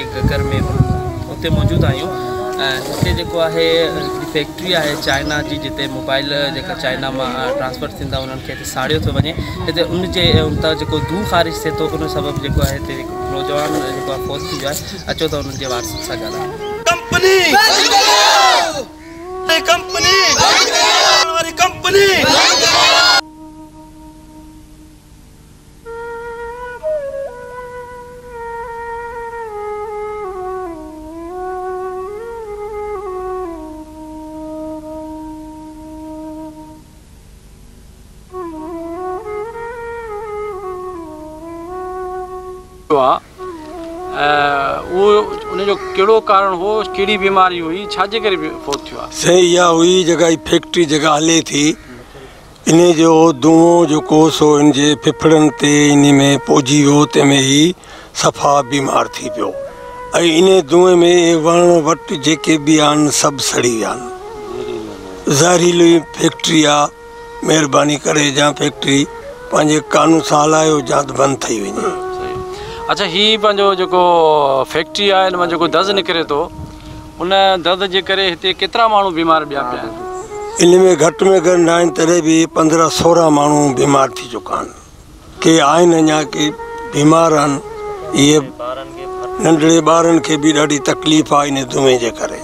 آهي گگر ۾ اتي موجود آهيون ۽ هتي جيڪو آهي هڪڙي فيڪٽري آهي چائنا جي جتي موبائل جيڪا چائنا مان ٽرانسفر ٿيندا انهن کي هتي ساڙيو ٿو وڃي هتي ان جي اتان جيڪو دونهون خارج ٿئي ٿو ان سبب جيڪو آهي هتي نوجوان جيڪو آهي فوت ٿي ويو آهي اچو ته انهن جي وارثن سان ڳالهايون. ڪمپني ڪمپني واري ڪمپني. اهو ان جو ڪهڙو ڪارڻ هو ڪهڙي بيماري هئي ڇا جي ڪري فوت ٿيو آهي. سائين اها هئي جيڪا هي فيڪٽري جيڪا هلي ٿي انهي جو دونهون جيڪو سو هن جي ڦڦڙن تي انهي ۾ پئجي ويو تنهن ۾ هي صفا بيمار ٿي پيو ۽ انهي دونهين ۾ اهي وڻ وٽ جيڪي به آهن سڀ سڙي ويا آهن زهريلي فيڪٽري آ مهرباني ڪري جا فيڪٽري پنهنجي قانون سان هلايو جا ته بند ٿي وڃي. اڇا هي پنهنجو جيڪو فيڪٽري آهي ان مان جيڪو دز نڪري ٿو ان درد جي ڪري هتي ڪيترا ماڻهو بيمار ٻيا پيا آهن؟ ان ۾ گهٽ ۾ گهٽ ناهن تڏهن به 15 16 ماڻهو بيمار ٿي چڪا آهن. ڪي آهن اڃا ڪي بيمار آهن. اهي ننڍڙي ٻارن کي به ڏاڍي تڪليف آهي ان دونهين جي ڪري.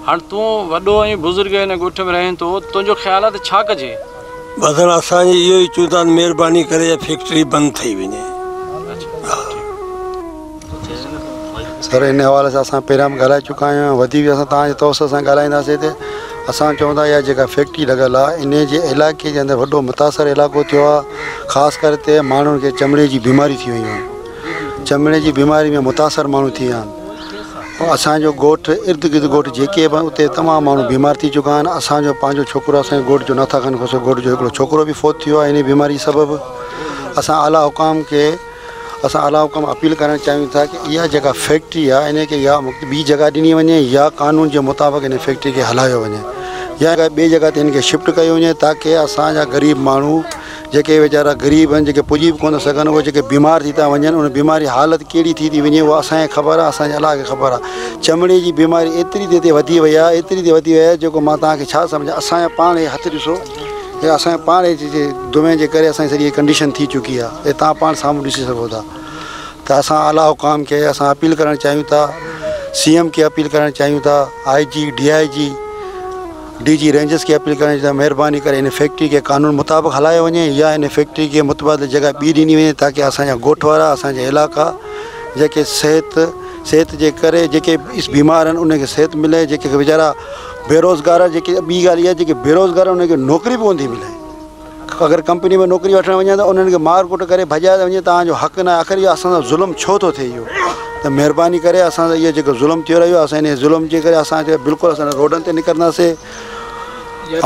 هاڻ تون وڏو ۽ بزرگ هن ڳوٺ ۾ رهين ٿو، تنهنجو خيال آهي ته ڇا ڪجي؟ بس هاڻ اسان جي اهو ئي چون ٿا ته مهرباني ڪري اها فيڪٽري بند ٿي وڃي. سر ان حوالي سان اسان پهريان به ڳالهائي چڪا آهيون ۽ وڌيڪ اسان توهان جي توسط سان ڳالهائينداسين ته اسان چئون ٿا اها جيڪا فيڪٽري لڳل آهي ان جي علائقي جي اندر وڏو متاثر علائقو ٿيو آهي خاص ڪر تي ماڻهن کي چمڙي جي بيماري ٿي ويون آهن چمڙي جي بيماري ۾ متاثر ماڻهو ٿي ويا آهن اسانجو ڳوٺ ارد گرد ڳوٺ جيڪي به اتي تمام ماڻهو بيمار ٿي چڪا آهن اسانجو پنهنجو ڇوڪرو اسانجي ڳوٺ جو ناٿا خان کوسو ڳوٺ جو هڪڙو ڇوڪرو به فوت ٿي ويو آهي ان بيماري سبب اسان اعليٰ حڪام کي اسان اعليٰ حڪام اپيل ڪرڻ چاهيون ٿا ڪي اها جيڪا فيڪٽري آهي ان کي يا ٻي جڳهه ڏني وڃي يا قانون جي مطابق ان فيڪٽري کي هلايو وڃي يا ٻي جڳهه تي ان کي شفٽ ڪيو وڃي تاڪي اسان جا غريب ماڻهو جيڪي ويچارا غريب آهن جيڪي پڄي به ڪونه سگهن اهي جيڪي بيمار ٿي ٿا وڃن ان بيماري حالت ڪهڙي ٿي ٿي وڃي اها اسان کي خبر آهي اسان جي الله کي خبر آهي چمڙي جي بيماري ايتري ته وڌي وئي آهي ايتري ته وڌي وئي آهي جيڪو مان توهان کي ڇا سمجهان اسان جا پاڻ هي هٿ ڏسو هي اسان جي پاڻ جي دونهين جي ڪري اسان جي سڄي ڪنڊيشن ٿي چڪي آهي هي توهان پاڻ سامهون ڏسي سگهو ٿا ته اسان اعليٰ حڪام کي اسان اپيل ڪرڻ چاهيون ٿا سي ايم کي اپيل ڪرڻ چاهيون ٿا I G D I G D G rangers کي اپيل ڪرڻ چاهيون ٿا مهرباني ڪري هن فيڪٽري کي قانون مطابق هلايو وڃي يا هن فيڪٽري کي متبادل جڳهه ٻي ڏني وڃي تاڪي اسان جا ڳوٺ وارا اسان جا علائقا جيڪي صحت صحت جي ڪري جيڪي بيمار آهن انهن کي صحت ملي جيڪي ويچارا بيروزگار جيڪي ٻي ڳالهه اها جيڪي بيروزگار انهن کي نوڪري به ڪونه ٿي ملي اگر ڪمپني ۾ نوڪري وٺڻ وڃان ته انهن کي مار ڪٽ ڪري ڀڄايو ٿو وڃي توهان جو حق ناهي آخر اهو اسان سان ظلم ڇو ٿو ٿئي اهو ته مهرباني ڪري اسان سان اهو جيڪو ظلم ٿيو رهيو اسان ان ظلم جي ڪري اسان بلڪل اسان روڊن تي نڪرنداسي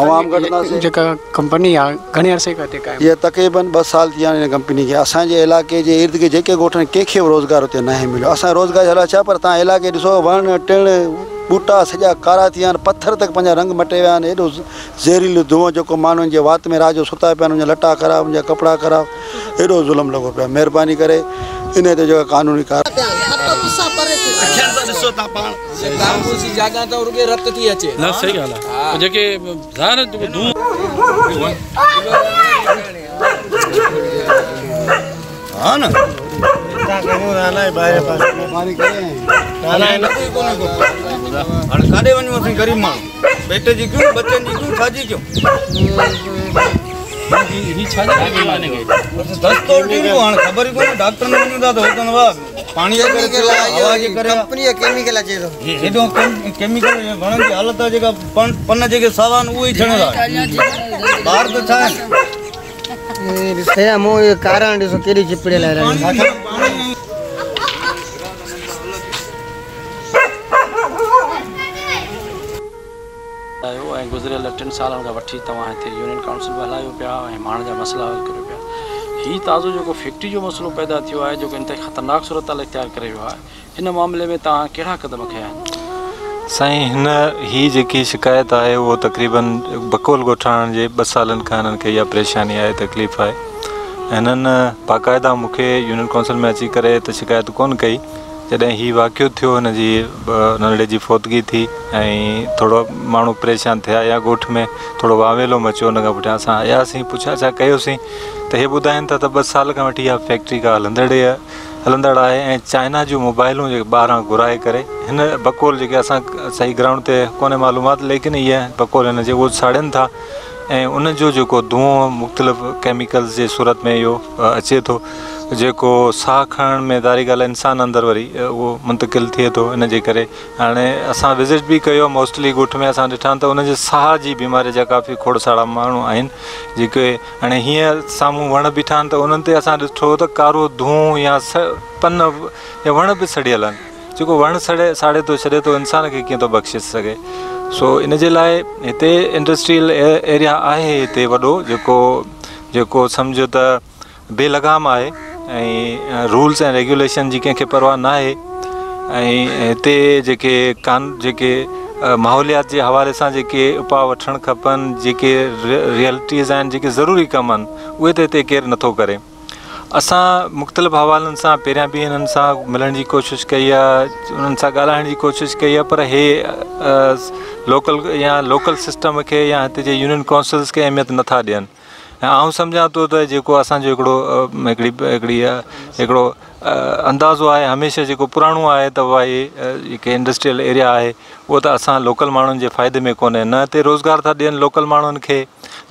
عوام ڪڍنداسين. جيڪا ڪمپني آ گهڻي عرصي کان هتي قائم. اها تقريبن ٻه سال ٿي ويا آهن ان ڪمپني کي اسان جي علائقي جي ارد گرد جيڪي ڳوٺ آهن ڪنهن کي به روزگار اتي ناهي مليو اسان روزگار جي لاء ڇا پر توهان علائقي ڏسو وڻ ٽڻ ٻوٽا سڄا ڪارا ٿي ويا آهن پٿر تڪ پنهنجا رنگ مٽي ويا آهن ايڏو زهريلو دونهون جيڪو ماڻهن جي وات ۾ رات جو ستا پيا آهن ان جا لٽا خراب ان جا ڪپڙا خراب ايڏو ظلم لڳو پيو آهي مهرباني ڪري انهي تي جيڪا قانوني ڪار اکين سان ڏسو تان پاڻ. نه صحيح ڳالهه آهي جيڪي ظاهر آهي جيڪو دونهون ها نه هاڻي ڪاڏي وڃون اسين غريب ماڻهو پيٽ جي ڪيون ٻچن جي ڪيون ڇا جي ڪيون دستور ڏيون هاڻي خبر ئي ڪونهي ڊاڪٽر ۾ وڃون ٿا ته هو چوندو پاڻي جي ڪري ٿيو آهي هوا جي ڪري ڪمپني جو ڪيميڪل اچي ٿو هيڏو ڪيميڪل وڻن جي حالت آهي جيڪا پن جيڪي ساوا آهن اهي ئي ڇڻندا ٻار ته ڇا آهن ڏسي مون اهي ڪارڻ ڏسو ڪيڏي چپڙيل آهي. آهيو ۽ گذريل ٽن سالن کان وٺي توهان هتي يونين ڪائونسل به هلايو پيا ۽ ماڻهن جا مسئلا حل ڪريو پيا. هي تازو جيڪو فيڪٽري جو مسئلو پيدا ٿيو آهي جيڪو انتهائي خطرناڪ صورتحال اختيار ڪري ويو آهي ان معاملي ۾ توهان ڪهڙا قدم کنيا آهن؟ سائين هن هي جيڪي شڪايت آهي اهو تقريبن بقول ڳوٺاڻن جي ٻه سالن کان هنن کي اها پريشاني آهي تڪليف آهي هنن باقاعده مون کي يونين ڪائونسل ۾ اچي ڪري ته شڪايت ڪونه ڪئي جڏهن هي واقعو ٿيو هن جي ننڍڙي جي فوتگي ٿي ۽ ٿورو ماڻهو پريشان ٿيا يا ڳوٺ ۾ ٿورو واويلو مچيو ان کان پٺيان اسان آياسين پڇا ڇا ڪيوسين ته هي ٻڌائين ٿا ته ٻه سال کان وٺي اها فيڪٽري ڪا هلندڙ هلندڙ آهي ۽ چائنا جون موبائلون جيڪي ٻاهران گهرائي ڪري هن بقول جيڪي اسان صحيح گرائونڊ تي ڪونهي معلومات ليڪن اها بقول هن جي اهو ساڙين ٿا ۽ ان جو جيڪو دونهون مختلف ڪيميڪلز جي صورت ۾ اهو اچي ٿو جيڪو ساهه کڻڻ ۾ ظاهري ڳالهه انسان اندر وري اهو منتقل ٿئي ٿو ان جي ڪري هاڻي اسان وزٽ به ڪيو موسٽلي ڳوٺ ۾ اسان ڏٺا ته ان جي ساهه جي بيماري جا ڪافي کوڙ سارا ماڻهو آهن جيڪي هاڻي هيئن سامهون وڻ بيٺا آهن ته انهن تي اسان ڏٺو ته ڪارو دونهون يا پن يا وڻ به سڙيل آهن جيڪو وڻ سڙي ساڙي ٿو ڇڏي ته انسان کي ڪيئن ٿو بخشي سگهي سو ان جي لاء هتي انڊسٽريل ايريا آهي هتي وڏو جيڪو جيڪو سمجهو ته بي لگام آهي ۽ رولس ۽ ريگيوليشن جي ڪنهن کي پرواهه نه آهي ۽ هتي جيڪي ڪان جيڪي ماحوليات جي حوالي سان جيڪي اپاء وٺڻ کپن جيڪي ريئلٽيز آهن جيڪي ضروري ڪم آهن اهي ته هتي ڪير نٿو ڪري اسان مختلف حوالن سان پهريان به هنن سان ملڻ جي ڪوشش ڪئي آهي انهن سان ڳالهائڻ جي ڪوشش ڪئي آهي پر هي لوڪل يا لوڪل سسٽم کي يا هتي جي يونين ڪائونسلز کي اهميت نٿا ڏين ۽ آئون سمجهان ٿو ته جيڪو اسانجو هڪڙو هڪڙي هڪڙي هڪڙو اندازو آهي هميشه جيڪو پراڻو آهي ته اها جيڪي انڊسٽريل ايريا آهي اهو ته اسان لوڪل ماڻهن جي فائدي ۾ ڪونهي نه هتي روزگار ٿا ڏين لوڪل ماڻهن کي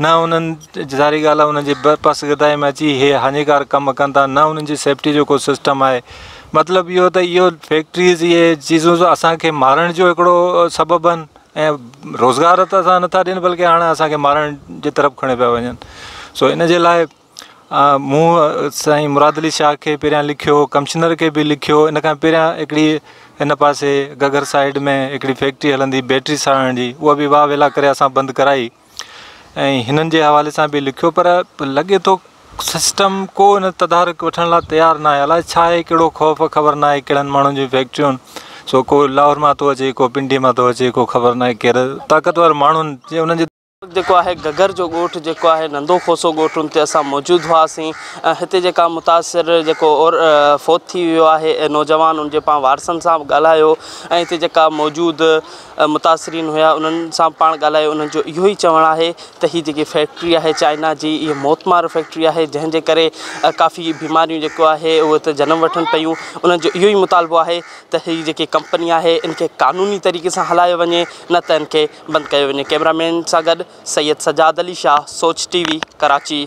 نه انهن ظاهري ڳالهه آهي انهن جي پسگردائي ۾ اچي هي هاڃيڪار ڪم ڪن ٿا نه انهن جي سيفٽي جو ڪو سسٽم آهي مطلب اهو ته اهو فيڪٽريز اهي چيزون اسان کي مارڻ جو هڪڙو سبب آهن ۽ روزگار ته اسان نٿا ڏين بلڪه هاڻي اسان کي مارڻ جي طرف کڻي پيا وڃن سو ان جي لاء مون سائين مراد علي شاهه کي پهريان لکيو ڪمشنر کي به لکيو ان کان پهريان هڪڙي هن پاسي گگر سائيڊ ۾ هڪڙي فيڪٽري هلندي بيٽري ساڙڻ جي اها به واء ويلا ڪري اسان بند ڪرائي ۽ هنن جي حوالي سان به لکيو پر لڳي ٿو سسٽم ڪو ان تدارڪ وٺڻ لاء تيار ناهي الائي ڇا آهي ڪهڙو خوف خبر ناهي ڪهڙن ماڻهن جون فيڪٽريون سو ڪو لاهور مان ٿو اچي ڪو پنڊي مان ٿو اچي ڪو خبر ناهي ڪير طاقتور ماڻهن جي انهن جي جيڪو آهي گگر جو ڳوٺ جيڪو آهي نندو کوسو ڳوٺ ان تي اسان موجود هئاسين ۽ هتي جيڪا متاثر جيڪو فوت ٿي ويو آهي نوجوان ان جي پاڻ وارثن سان به ڳالهايو ۽ هتي جيڪا موجود متاثرين هيا انهن سان پاڻ ڳالهايو انهن جو اهو ئي چوڻ آهي ته هي جيڪي فيڪٽري آهي چائنا جي اهي موتمار فيڪٽري آهي جنهن جي ڪري ڪافي بيماريون جيڪو آهي اهي ته جنم وٺن پيون انهن جو اهو ئي مطالبو آهي ته هي جيڪي ڪمپني آهي ان کي قانوني طريقي سان هلايو وڃي نه ته ان کي بند ڪيو وڃي ڪئميرا مين سان گڏ سيد سجاد علي شاهه سوچ ٽي وي ڪراچي.